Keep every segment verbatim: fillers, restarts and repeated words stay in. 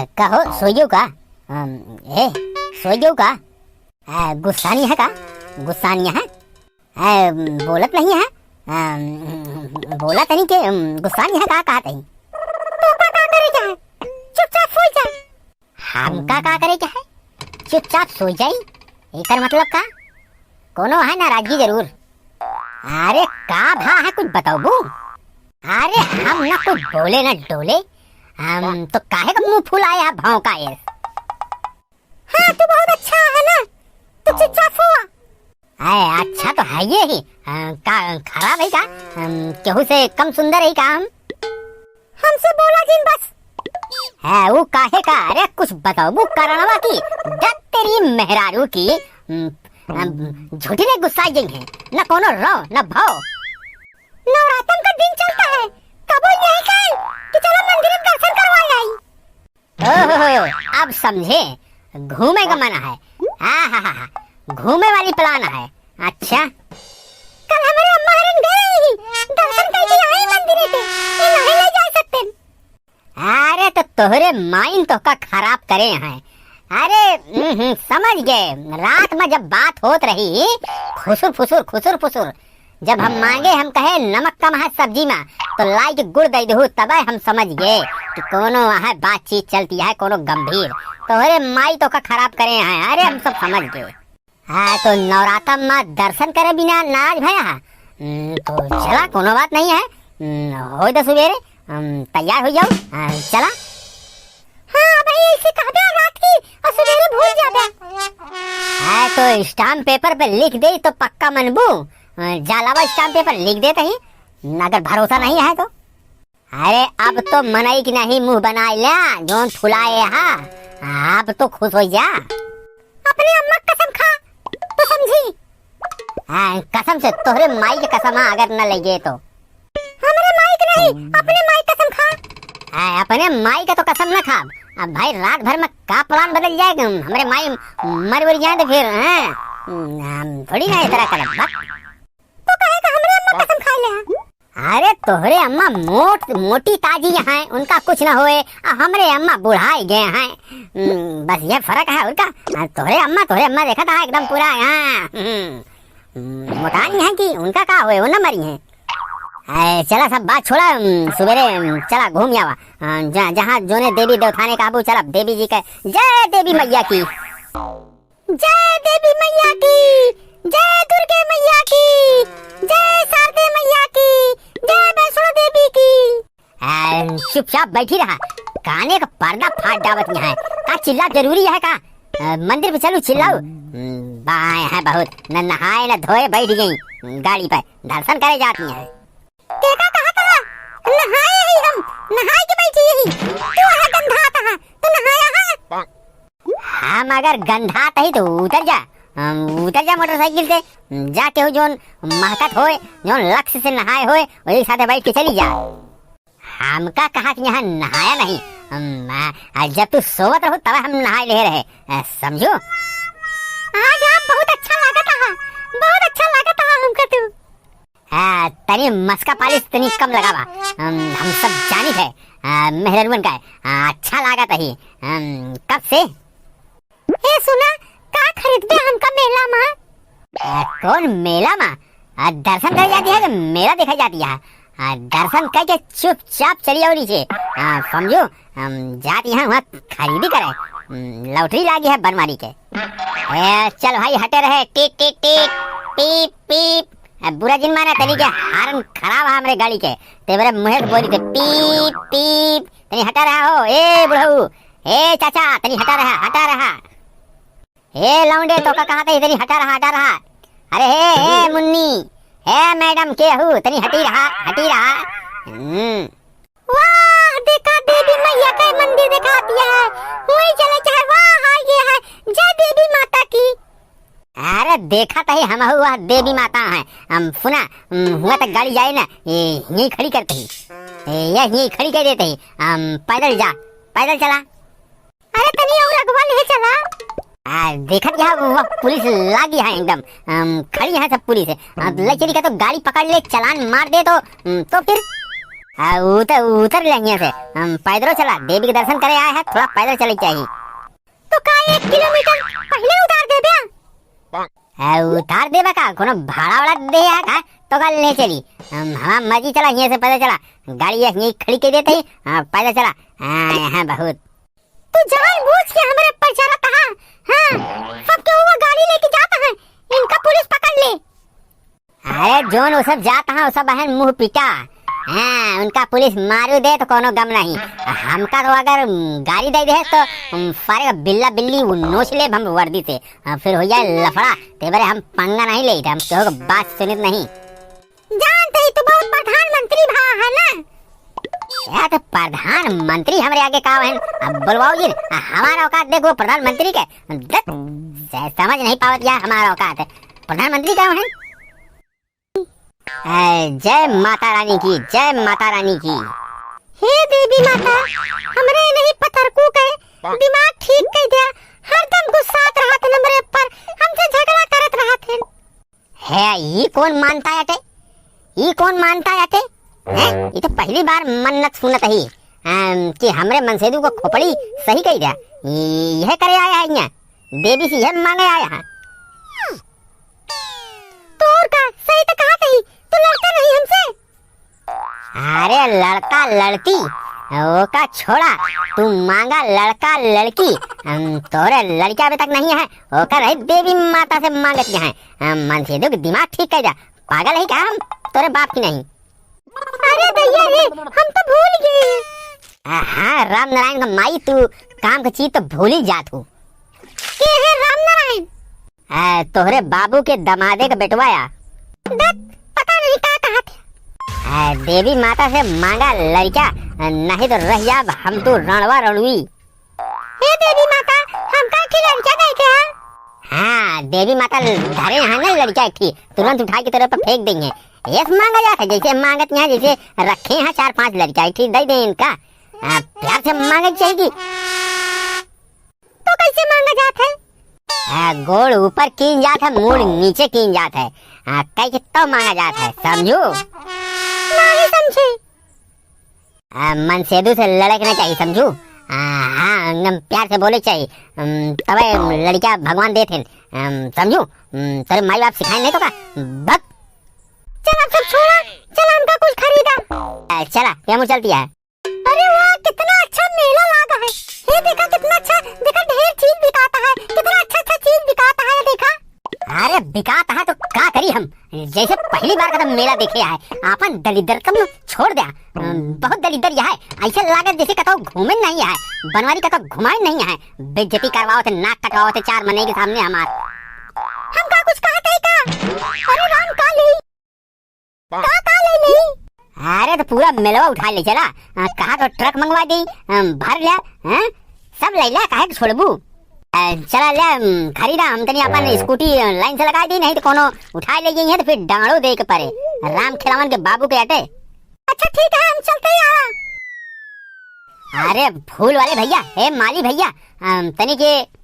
कहो, सोइयो का? अम, ए, सोइयो का? आ, गुस्सानी है का? गुस्सानी है? आ, बोलत नहीं है? आ, बोला तनी के, अम, गुस्सानी है का, कहा तही? तो का, का करे के है? चुपचाप सोई जा। हमका का करे के है? चुपचाप सोई जाई? एकर मतलब का? कोनो है नाराजगी जरूर। अरे का भा है, कुछ बताबू? अरे हम ना कुछ बोले ना डोले, हम तो काहे का मुंह फुलाए है भौंका ये? हाँ, तू बहुत अच्छा है ना, तू चुपचाप हुआ। अरे अच्छा तो है ये ही, अ, का खराब है का? अम, केहू से कम सुंदर है का हम? हमसे बोला जिन बस। है वो काहे का? अरे कुछ बताबू करणवा की, दत तेरी मेहरारू की, अम, अम, झूठी नहीं गुस्साई गई है, न कोनो रो न भो। नवरातन का दिन चलता है, कबो यही कहे कि चलो मंदिर में दर्शन करवा आई। ओहो, अब समझे, घूमे का मन है। आहाहा, घूमे वाली plan है। अच्छा, कल हमरे अम्मा हरन गए ही, दर्शन करके आई मंदिर पे, ये नहीं ले जा सकते। अरे तो तोहरे माइन तोहका खराब करे हैं। अरे, हम्म, हम्म, समझ गए। रात में जब बात होत रही, खुसुर फुसुर, खुसुर फुसुर, जब हम मांगे, हम कहे नमक कम है सब्जी में, तो लाई के गुड़ दे दहू, तबे हम समझ गए कि कोनो वहाँ बातचीत चलती है, कोनो गंभीर। तोहरे माई तोहका खराब करे हैं। अरे हम सब समझ गए। हाँ, तो नवरातन में दर्शन करे बिना नाराज भया है? हम्म, तो चला, कोनो बात नहीं है। हम्म, होई द सुबेरे, हम तैयार हो जाओ। हाँ, चला। हाँ, भाई, ऐसे कहबे रात की और सुबेरे भूल जाबे। हाँ, तो stamp paper पे लिख दे तो पक्का मनबू। अ, जा लावा stamp paper लिख देत ही, अगर भरोसा नहीं है तो। अरे, अब तो मनई की नहीं मुंह बनाए ल्या, जौन फुलाए हा, अब तो खुश हो जा। अपने अम्मा कसम खा, तो समझी। हाँ, कसम से, तोहरे माई के कसम, हाँ, अगर न ले गए तो। हमरे माई के नहीं, अपने माई कसम खा। हाँ, अपने माई का तो कसम न खा। अब भाई, रात भर में का plan बदल जाए, हमरे माई मर मर जाए तो फिर, हाँ, हम थोड़ी ना इस तरह करब, बक। तो कहे का हमरे अम्मा कसम खा ले हैं? अरे तोहरे अम्मा मोट, मोटी ताजी हैं, उनका कुछ न होए। आ हमरे अम्मा बुढ़ाई गए हैं। हम्म, बस ये फर्क है और का। आ, तोहरे अम्मा, तोहरे अम्मा देखा था एकदम पूरा, हाँ, हम्म, मोटानी है कि उनका का होए, वो न मरी हैं। ए, चला सब बात छोड़ा, हम्म, सुबेरे, हम्म, चला घूम आवा। हाँ, जा-, जहाँ जोने देवी देवथाने काबू, चला देवी जी के जय देवी मैया की। जय देवी मैया की, जय दुर्गे मैया की, जय शारदे मैया की, जय वैष्णो देवी की। आ, चुपचाप बैठी रहा, काने का पर्दा फाट डावत यहाँ है। का चिल्ला जरूरी है का? आ, मंदिर पे चलू चिल्लाऊ। हम्म, बाएं है बहुत, न नहाए न धोए बैठ गई गाड़ी पर, दर्शन करे जाती है। केका कहा कहा? नहाए ही हम, नहाए के बैठी ही। तू है गंधात है, तू नहाया है? हम अगर गंधात ही तो उतर जा, हम उतर जा मोटरसाइकिल से, जा केहू जोन महकत होए, जोन लक्ष्य से नहाए होए, वही साथे बैठ के चली जा। हमका कहा कि यहाँ नहाया नहीं, हम, आ, आ, जब तू सोवत रहो तब हम नहाए ले रहे, आ, समझो? आज आप बहुत अच्छा लागत है, बहुत अच्छा लागत है हमका तू। हाँ, तनी मस्का पालिश तनी कम लगावा। हम, हम सब जानित है, आ, मेहररुअन का, आ, अच्छा लागत ही। हम, कब से? ए सुना, का खरीदबे हमका मेला मा? आ, कौन मेला मा? आ, दर्शन करे जाती है कि मेला देखे जाती है? आ, दर्शन करके चुपचाप चली आओ नीचे। आ, समझो, हम जाती हैं वहाँ खरीदी करे। हम्म, लॉटरी लागी है बनवारी के। ए, चल भाई, हटे रहे, टिक, टिक, टिक, पीप, पीप। ए, बुरा जिन माना, तनी के हारन खराब है हमरे गाड़ी के। ते मेरे मुँहे से बोली थे, पीप, पीप। तनी हटा रहा हो, ए बुढ़ऊ, ए चाचा, तनी हटा रहा, हटा रहा। ए लौंडे, तोका कहा थे, तनी हटा रहा, हटा रहा। अरे हे, हे मुन्नी, हे मैडम के हु, तनी हटी रहा, हटी रहा। हम्म। वाह, देखा देवी मैया का मंदिर देखा दिया है। वही चले चाहे, वाह, हाँ, ये है। जय देवी माता की। अरे देखा तही हम हुआ देवी माता है। हम सुना, हम्म, हुआ तक गाड़ी जाए ना, ये यहीं खड़ी करते ही। ए, ये यहीं खड़ी कर देते ही। हम पैदल जा, पैदल चला। अरे तनी और अगवा ले चला। आ, देखत यहाँ वो पुलिस लागी है एकदम। हम खड़ी है सब पुलिस है। अब ले चली का तो गाड़ी पकड़ ले, चालान मार दे तो, हम्म, तो फिर? आ, उतर, उतर ले हियाँ से। हम पैदलो चला, देवी के दर्शन करे आए हैं, थोड़ा पैदल चले के चाही। तो का एक किलोमीटर पहिले उतार देबे? आ, उतार देबे का? कोनो भाड़ा वाड़ा दे है का? तो का ले चली? हम, हमार मर्जी, चला हियाँ से पैदल चला। गाड़ी ये हियाँ खड़ी कर देते ही, हाँ, पैदल चला। हाँ, यहाँ बहुत। तू जान बूझ के हमरे ऊपर जरत हा? हाँ, सब केहू वो गाड़ी लेके जात है, इनका पुलिस पकड़ ले। अरे जौन वो सब जात हैं, वो सब बहन मुँह पीटा। हाँ, उनका पुलिस मारू दे तो कोनो गम नहीं। हमका तो अगर गाड़ी दे दे तो, हम, सारे का बिल्ला बिल्ली वो नोच ले हम वर्दी से। हाँ, फिर हो जाए लफड़ा, ते बरे हम पंगा नहीं लेत, हम केहू के बात सुनित नहीं। जानत ही तू बहुत प्रधानमंत्री भा है ना? या तो प्रधानमंत्री हमरे आगे का हन? अब बोलवाओ जी, हमार औकात देखो प्रधानमंत्री के। देख, से-, समझ नहीं पावत या हमार औकात। प्रधानमंत्री का हन? ए, जय माता रानी की, जय माता रानी की। हे देवी माता, हमरे नहीं पतरकू के दिमाग ठीक कर दिया। हरदम गुस्सात रहत हमरे ऊपर, हमसे झगड़ा करत रहत हैं। है, ई कौन मानता आटे? ई कौन मानता आटे? हैं? ई तो पहली बार मन्नत सुनत ही, अम, कि हमरे मनसेदू को खोपड़ी सही कही द्या। ई, यह करे आया है यहाँ। देवी से यह मांगे आया है। तोर का सही तो कहा कही, तू लड़ता नहीं हमसे? अरे लड़का लड़की, ओका छोड़ा, तू मांगा लड़का लड़की। हम तोरे लड़का अभी तक नहीं है, ओकर रही देवी माता से मांगत के हैं। हम मनसेदू के दिमाग ठीक कर जा, पागल है क्या हम? तोरे बाप की नहीं। अरे भैया रे, हम तो भूल गए। आ, हाँ, राम नारायण का माई, तू काम का चीज तो भूल ही जात हो। के है राम नारायण? आ, तोहरे बाबू के दमादे का बेटवा या। दत, पता नहीं का कहत है। आ, देवी माता से मांगा लड़का, आ, नहीं तो रह जाब हम तू रणवा रणवी। हे देवी माता, हमका के लड़का दे के है? हाँ, देवी माता धरे हैं ना लड़का एक ठी, तुरंत उठा के तेरे पर फेंक देंगे। ये मांगा जात है, जैसे मांगत यहाँ, जैसे रखे हैं चार पांच लड़का, एक ठी दे दें इनका। आ, प्यार से मांगे चाहिए। तो कैसे मांगा जात है? आ, गोड़ ऊपर कीन जात है, मूड़ नीचे कीन जात है। आ, कह के तो मांगा जात है, समझू? नहीं समझे। आ, मनसेदू से लड़े के ना चाहिए, समझू? आ, हाँ, एकदम प्यार से बोले के चाहिए। अम, तबे लड़का भगवान देत हैं, अम, समझू? अम, तेरे माई बाप सिखाए नहीं तो का? भक। चल अब सब छोड़ा, चल हमका कुछ खरीदा। आ, चला, ये मुँह चलती है। अरे वाह, कितना अच्छा मेला लागा है। हे देखा कितना अच्छा, देखा ढेर चीज बिकाता है, कितना अच्छा अच्छा चीज बिकाता है, देखा। अरे बिकाता है तो का करी हम, जैसे पहली बार कदम मेला देखे आए, आपन दलिद्दर कम छोड़ द्या। अम, बहुत दलिद्दर यह है, ऐसे लागत जैसे कतौ घूमे नहीं है, बनवारी कतौ घुमाए नहीं है, बेइज्जती करवावत है, नाक कटवावत है चार मनई के सामने हमार। हम का कुछ कहत है का? अरे राम काली, का, का ले ली? अरे तो पूरा मेलवा उठा ले चला। आ, कहा तो ट्रक मंगवा दी, हम भर लिया, हैं? सब ले लिया, काहे के छोड़बू? आ, चला ले, हम खरीदा, हम तनी अपन स्कूटी लाइन से लगा दी, नहीं तो कोनो उठा ले जाइए तो फिर डांड़ो दे के परे। राम खेलावन के बाबू के अटे। अच्छा ठीक है, हम चलते हैं। अरे फूल वाले भैया, हे माली भैया, हम तनी के,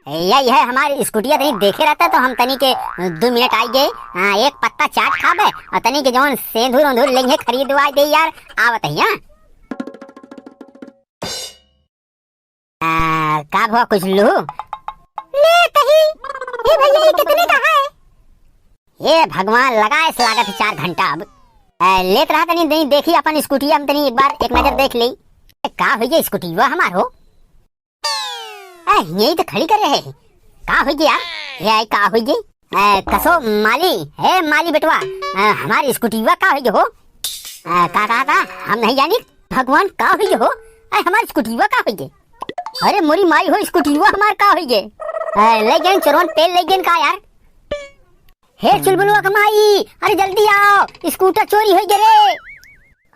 या, यह हमार स्कूटिया तनी देखे रहता तो हम तनी के दो मिनट आई गए, हाँ, एक पत्ता चाट खाबे और तनी के जौन सेंधुर उंधुर लेंगे खरीदवा दे यार, आवत है यहाँ। आ, का भवा कुछ लू? ले तही, ये भैया ये कितने का है? ये भगवान लगाए से लागत है चार घंटा अब। ए, लेत रहा तनी, नहीं देखी अपन स्कूटी, हम तनी एक बार एक नजर देख ली। ए, का होइए स्कूटी वो हमार हो? ए, यही तो खड़ी करे है। का होइए यार? ये आई का होइए? ए, कसो माली, हे माली बेटवा, ए, हमार स्कूटी वा का होइए हो? ए, का कहा था? हम नहीं जानी। भगवान का होइए हो? ए, हमार स्कूटी वा का होइए? अरे मोरी माई हो, स्कूटी वा हमार का होइए? ए, ले गए चोरवन तेल ले गए का यार? हे चुलबुलवा के माई, अरे जल्दी आओ, स्कूटर चोरी होइ गे रे।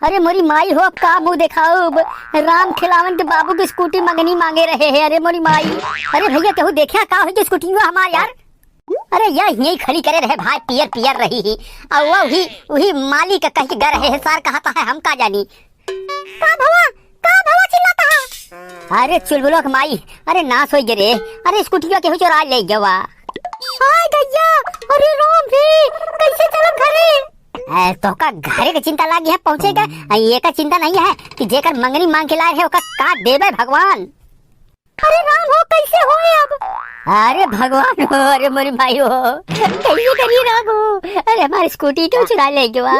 अरे मोरी माई हो, अब का मुँह देखाउब? राम खेलावन के बाबू के स्कूटी मंगनी मांगे रहे हैं। अरे मोरी माई, अरे भैया केहू देखा का होइ गे स्कूटी हुआ हमार यार? अरे यह यहीं खड़ी करे रहे भाई, पियर पियर रही ही। और वह वही, वही मालिक कह के गा रहे हैं, सार कहता है हम का जानी। का भवा, का भवा चिल्लाता है? अरे चुलबुलवा के माई, अरे नास होइ गे रे। अरे स्कूटिया केहू चोरा ले गवा। हाय गैया, अरे राम रे, कैसे चलब घरे? ए, तोहका घरे के चिंता लागी है पहुँचे का? आ, ये का चिंता नहीं है कि जेकर मंगनी मांग के लाए है, ओका का देबे भगवान? अरे राम हो, कैसे होए अब? अरे भगवान हो, अरे मोरी माई हो, कैसे करिए राम हो? अरे हमारी स्कूटी क्यों चुरा ले गवा?